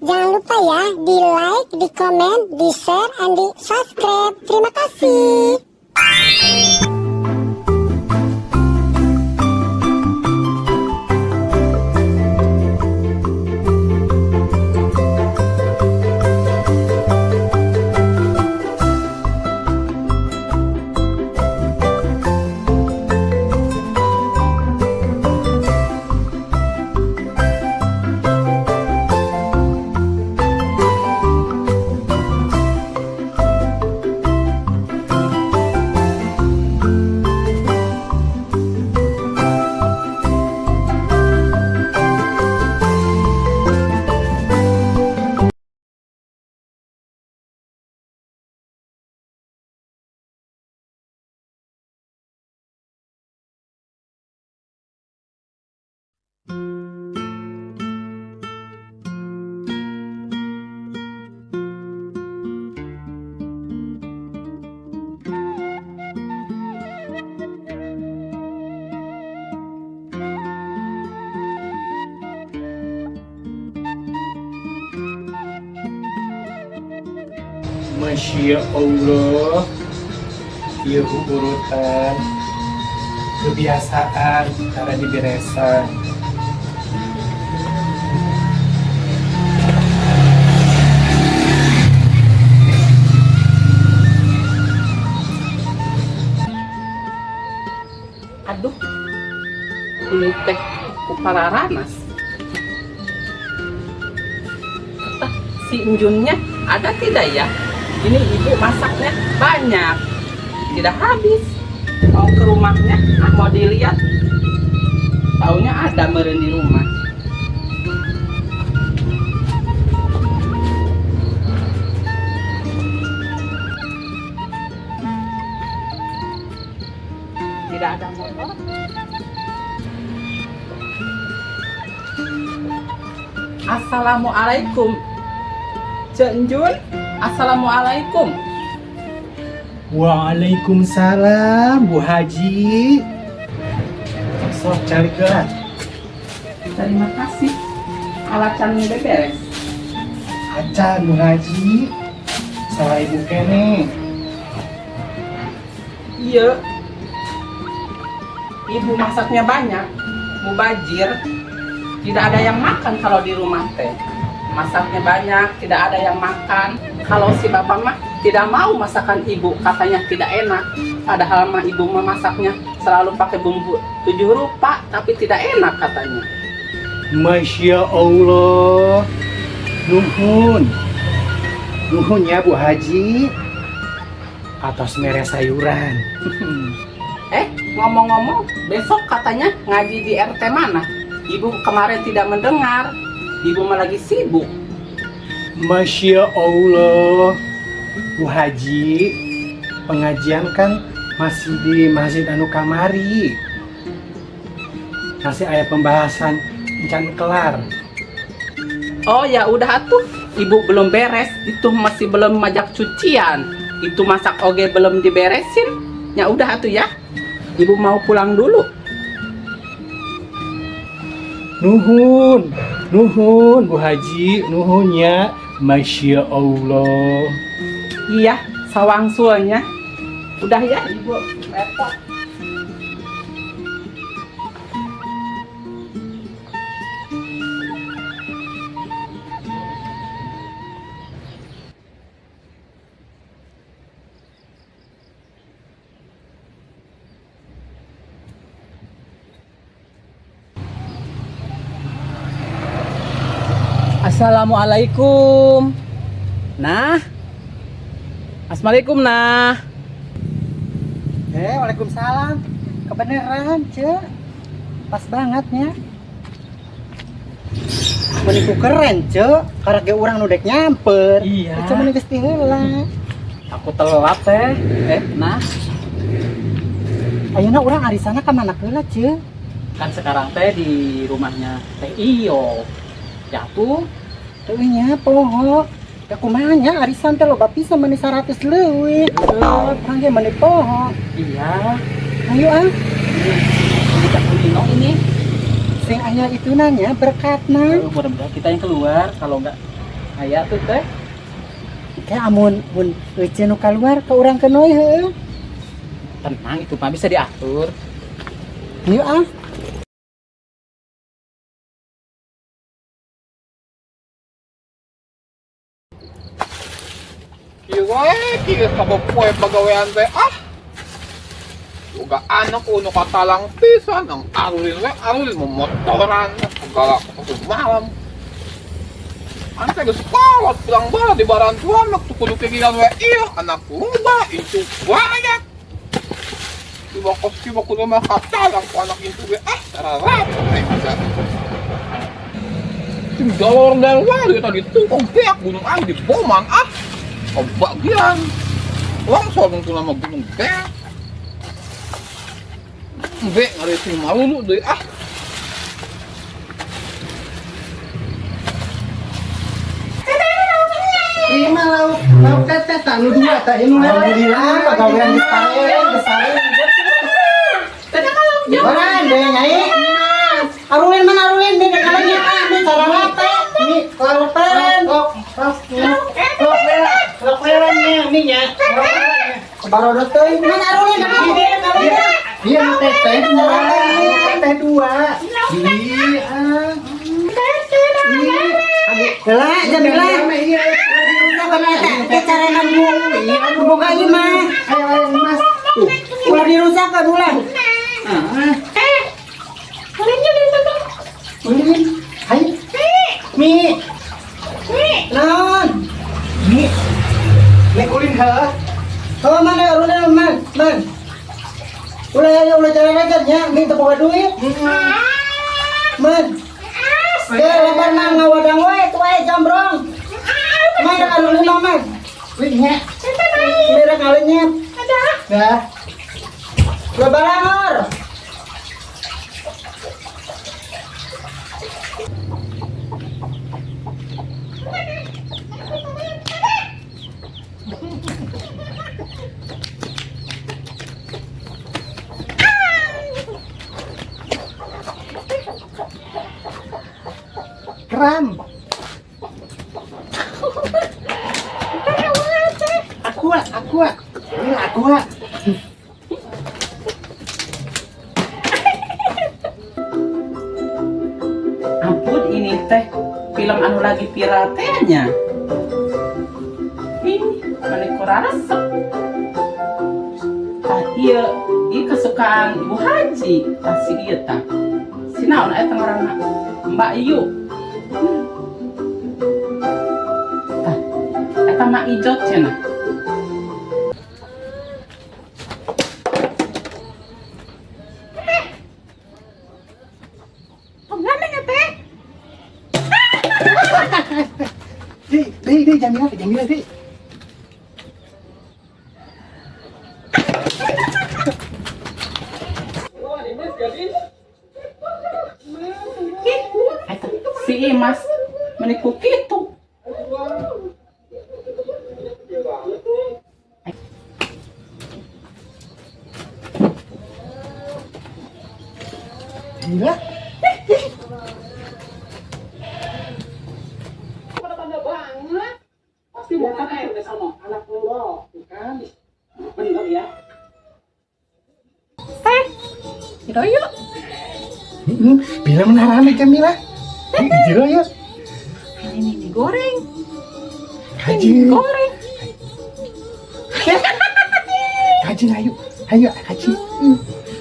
Jangan lupa ya di like, di comment, di share, and di subscribe. Terima kasih. Masya Allah. Ieu urutan kebiasaan cara diberesan. Aduh, ini teh ku pararanas. Entah si Enjunnya ada tidak ya? Ini ibu masaknya banyak, tidak habis. Mau ke rumahnya, ah, mau dilihat. Taunya ada meren di rumah. Tidak ada motor. Assalamualaikum. Ceu Enjun, assalamualaikum. Waalaikumsalam, Bu Haji. Sok calik heula. Terima kasih. Alacan beberes. Acan, Bu Haji. Salah ibu keneh. Iya. Ibu masaknya banyak, mubajir. Tidak ada yang makan kalau di rumah teh. Masaknya banyak, tidak ada yang makan. Kalau si bapak mah tidak mau masakan ibu, katanya tidak enak. Padahal mah ibu memasaknya selalu pakai bumbu tujuh rupa, tapi tidak enak katanya. Masya Allah. Nuhun. Nuhun ya, Bu Haji. Atos mere sayuran. Eh, ngomong-ngomong, besok katanya ngaji di RT mana? Ibu kemarin tidak mendengar. Ibu mah lagi sibuk. Masya Allah. Bu Haji, pengajian kan masih di Masjid Anu kamari. Masih ada pembahasan encan kelar. Oh ya udah atuh, ibu belum beres, itu masih belum majak cucian. Itu masak oge belum diberesin. Ya udah atuh ya. Ibu mau pulang dulu. Nuhun, nuhun, Bu Haji, nuhun ya. Masya Allah. Iya, sawangsulnya. Udah ya, ibu repot. Assalamualaikum. Nah. Assalamualaikum, nah. Eh, waalaikumsalam. Kebeneran, Ceu. Pas banget nya. Meni ku keren, Ceu. Karek ge urang nu dek nyamper. Iya. Ceu meni geus ti heula. Aku telat teh. Eh, nah, Ayeuna urang arisanna ka mana heula, Ceu? Kan sekarang teh di rumahnya Teh Iyo. Ya tuh, Teu nya poho. Ya kumaha nya arisan teh loba pisan, meni 100 leuwih. Urang ge meni poho. Iya. Ayo ah, Ini Kak Kulino ini. Sing aya itu nanya berkatna. Mudah-mudahan kita yang keluar, kalau enggak Aya tuh teh. Kayak amun mun euceun nu kaluar ka urang keun we heueuh. Tenang, itu mah bisa diatur. Yuk ah. Kieu wae, kieu sapopoe pagawean teh ah. Boga anak nu katalang pisan, ang arulin we, arulin momotoran segala satu malam. Ante geus kolot pulang bala di barantuan mak tuh kudu pikiran we ieu anak loba itu banyak. Coba kos coba kudu mah katalang ku anak itu we ah sararap teh bisa. Tim galor dan wae tadi tukang beak gunung aing di boman ah. Kebagian. Langsung tuh nama gunung beak. Be ngarisi marulu deui ah. Lima lauk lauk teteh tak nu dua tak nu alhamdulillah pagawean geus paen geus paen. Orang deh nyai. Arulin mana arulin deh kalau nyata deh cara rata mi lauk peren. Lauk peren nya mi nya. Barodo teuing mana arulin mana? Iya, teteh teteh dua. Iya. Lah, Jamila. Iya. Karena eta teh carana mu. Boga ieu mah. Ayo, ayo, Mas. Tuh. Ulah dirusak kan ulah. Ulin. Ayo. Mi. Naon? Mi. Nek ulin heuh. Oh, mana arulin man? Man. Ulah ya ulah cara rata nya, mi teu boga duit. Man. Ke lebar mah ngawadang we tuh we jambrong. Man rek arulin mah man. Ulin nya. Mi rek ngalenyet. Dah. Lebarangor. Kram. Aqua, aqua. Ini aqua. Ampun ini teh film anu lagi viral teh nya. Ih, mana kurang resep. Tah ieu, ieu kesukaan Ibu Haji. Tah si ieu tah. Si naon eta ngaranna? Mbak Yu. Tah, eta Mak Ijot cenah. Di, di, di, Jamila, Jamila, di. Ih, eta si Imas meni ku kitu. Jamila. Pada banget. Pasti bukan air deh sono, anak lo, bukan. Bener ya. Teh, jero yuk. Bila mana rame Jamila? Jero ya. Ini mie goreng. Kaji. Mie goreng. Kaji ayo. Ayo kaji.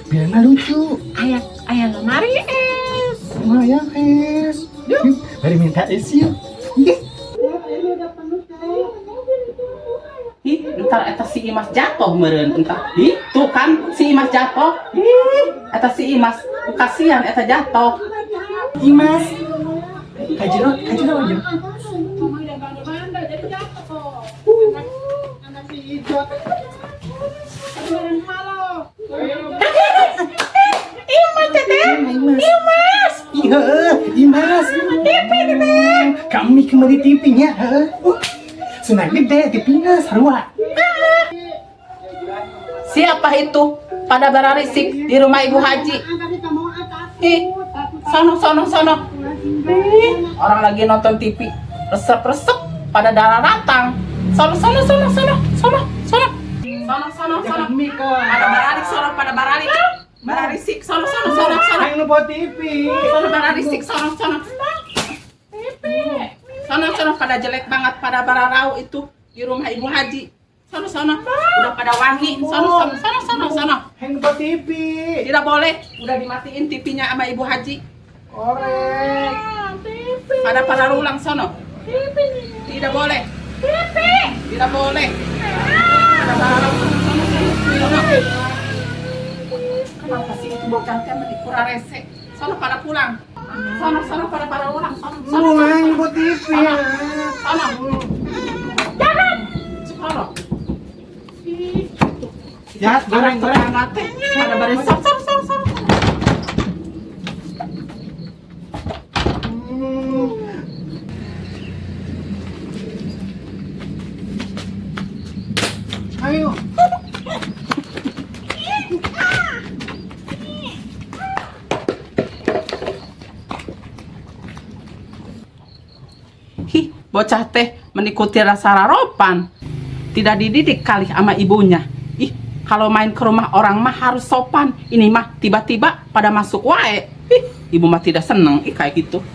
Bila mana lucu. Ayah, ayah lemari es. Wah, ya es. Yuk. Mari minta es yuk. Ih, ntar eta si Imas jatuh meureun entar. Ih, tuh kan si Imas jatuh. Ih, eta si Imas kasihan eta jatuh. Imas. Kaji lo, kaji lo aja. Imas teteh. Imas. Imas. Iya, Imas. Kami kembali TV-nya. Senang gede TV-nya sarua. Siapa itu? Pada bararisik di rumah Ibu Haji. Ih, sono sono sono. Ih, orang lagi nonton TV, resep-resep. Pada daratang. Sono sono sono sono sono sono. Sono sono sono. Jangan mie ka. Pada baralik sono, pada baralik. Bararisik sono sono sono sono. Aing nempo TV. Sono bararisik sono sono. Sono sono pada jelek banget, pada bararau itu di rumah Ibu Haji. Sono sono. Udah pada wangi. Sono sono sono sono sono. Aing nempo TV. Tidak boleh, udah dimatiin TV-nya sama Ibu Haji. Korek. Pada para rulang sono. Tidak boleh. Tidak boleh. Pada para rulang sono sono sono. Kenapa sih itu bocah teh meni kurang rese? Sono pada pulang. Sono sono pada para ulang sono sono. Lu Sono aing nempo TV. sono. Jangan. Sono. Ya, goreng goreng. Tetangga teh pada baris sono sono sono sono. Ayo. Hih, bocah teh mengikuti rasa raropan. Tidak dididik kali sama ibunya. Ih, kalau main ke rumah orang mah harus sopan. Ini mah tiba-tiba pada masuk wae. Ih, ibu mah tidak seneng. Ih, kayak gitu.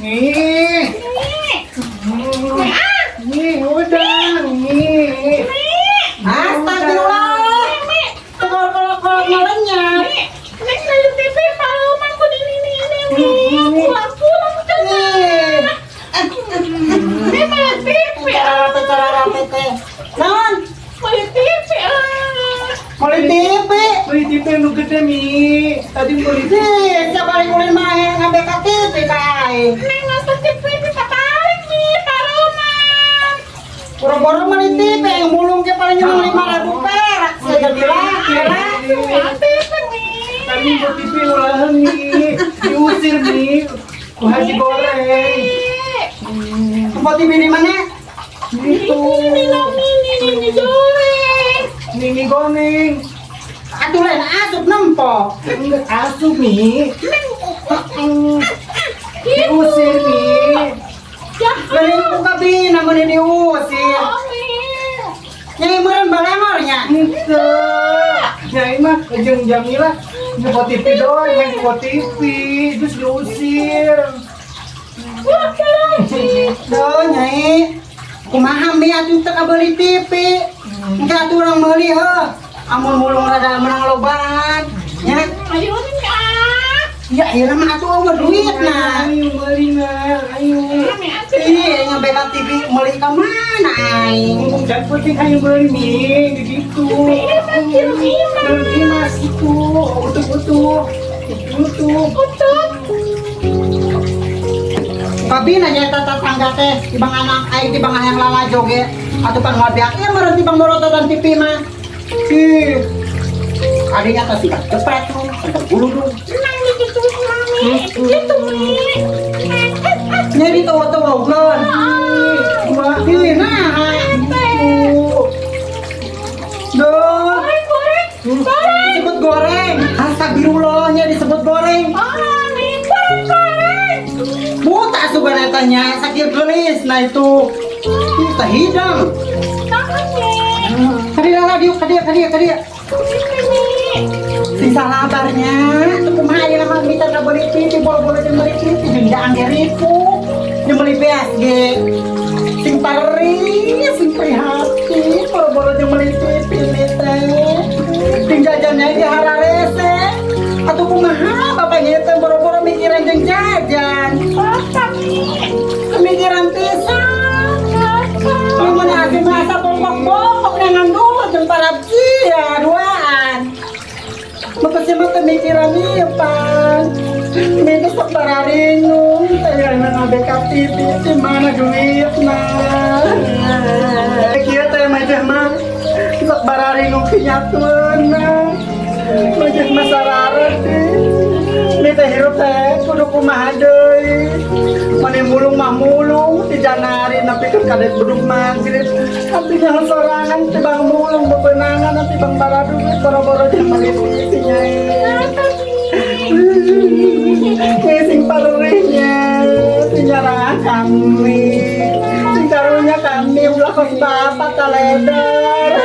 Nih. Nih. Nih, udah. Nih. Astagfirullah. Kalau kalau kalau malenyap. Neng TV aku di ini ini. Nih. Ini malah TV. Cara cara rapi teh. Naon? Beli TV. Meuli TV. Beli TV nu gede Mi. Tadi beli Ih, siapa balik ulin mah ngambil ka TV ka aing. Neng nonton TV bisa tarik nih, paruman. Boro-boro meuli TV yang mulung ge paling nyung 5.000 perak. Saya jadi laki lah. TV nih. Tadi beli TV ulahan Mi. Diusir Mi. Ku haji goreng. Tempat TV di mana? Itu. Ini ini goreng. Mie goreng. Atuh lain asup nempo. Enggak asup Mi. Diusir Mi. Lain ku kabina mun diusir. Nyai meureun balengor nya. Henteu. Nyai mah jeung Jamila nyepo TV doang, yang nyepo TV terus diusir. Duh, nyai. Kumaha mi atuh teu kabeuli TV. Engke atuh urang meuli heuh. Amun mulung rada menang lobaan. Nya. Ayo nih ah. Ya ayeuna mah atuh eueuh duit nah. Ayo meuli mah, ayo. Ih, ngambil ka TV meuli ka mana aing? Mumpung can penting ayo meuli Mi, di ditu. Beli mas itu, utuh-utuh. Utuh. Kabina nya eta tetangga teh tibang anak aing tibang hayang lalajo ge. Atuh pan moal beak ieu meureun tibang morototan TV mah. Ih. Adinya teh sikat cepet tuh, sampai bulu tuh. Nang gitu mami. Gitu mi. Nyeri tawa-tawa. Wah, Ih, nah. Duh, Goreng goreng. Goreng. disebut goreng. Astagfirullahnya disebut goreng. Ah, mi goreng goreng. Buta sugan eta nya, sakit gelis nah itu. Ih, teh hidang. Tangan mi. Kadia radio, kadia, kadia, kadia. Ini mi. Sing sabarnya, tuh kumaha ayeuna mah mita ka beuli TV, boro-boro jeung meuli TV jeung daang ge ripuh. Jeung meuli beas ge. Sing pari, sing prihatin, boro-boro jeung meuli TV teh. Sing jajannya ge hararese. Atuh kumaha bapaknya teh boro-boro mikiran jeung jajan. Bapak mi. Kemikiran pisan. Bapak. Mana asa masa bongkok-bongkok dengan dulu jeung para cia duaan. Maka sih mah pemikiran ieu pan. Minta sok bararingung, teh nang ka TV di mana duitna. Kieu teh majah mah sok bararingung kinyatueuna. Majah mah sarareuti. Minta hirup teh kudu kumaha deui. Mane mulung mah mulung di janari nepi ka kadek bedug maghrib. Tapi jangan sorangan tibang mulung bebenangan tibang baraduit boro-boro jeung meuli TV nyai. Sing parurihnya, sing nyarangan kami, sing karunya kami, ulah kos bapak taleder.